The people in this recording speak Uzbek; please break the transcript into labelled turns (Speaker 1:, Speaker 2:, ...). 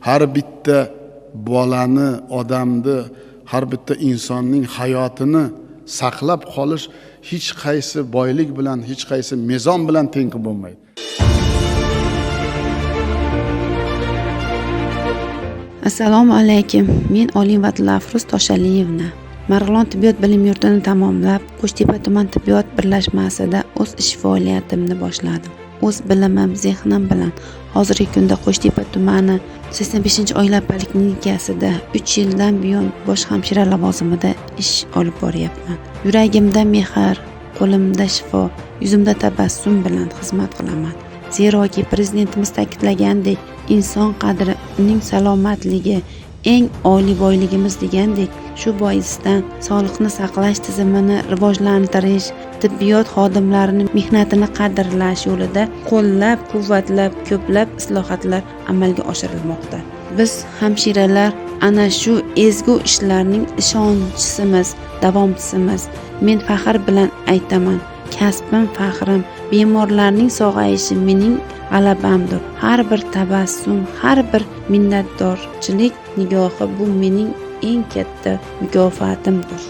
Speaker 1: Har bitta bolani, odamni, har bitta insonning hayotini saqlab qolish hech qaysi boylik bilan, hech qaysi mezon bilan teng qilib bo'lmaydi.
Speaker 2: Assalomu alaykum. Men Olimova Dilafruz Toshaliyevna. Marg'ilon tibbiyot bilim yurtini tamomlab, Qo'shtepa tuman tibbiyot birlashmasida o'z ish faoliyatimni boshladim. O'z bilimim, zehnim bilan hozirgi kunda Qo'shtepa tumani 85-oila poliklinikasida 3 yildan buyon bosh hamshira lavozimida ish olib boryapman. Yuragimda mehr, qo'limda shifo, yuzimda tabassum bilan xizmat qilaman. Zeroki prezidentimiz ta'kidlagandek, inson qadri, uning salomatligi eng oliy boyligimiz degandek, shu boisdan sog'liqni saqlash tizimini rivojlantirish, tibbiyot xodimlarining mehnatini qadrlash yo'lida qo'llab-quvvatlab ko'plab islohotlar amalga oshirilmoqda. Biz hamshiralar ana shu ezgu ishlarning ishonchimiz, davomchisimiz. Men faxr bilan aytaman, kasbim faxrim, bemorlarning sog'ayishi mening g'alabamdir. Har bir tabassum, har bir minnatdorchilik nigohi bu mening eng katta mukofotimdir.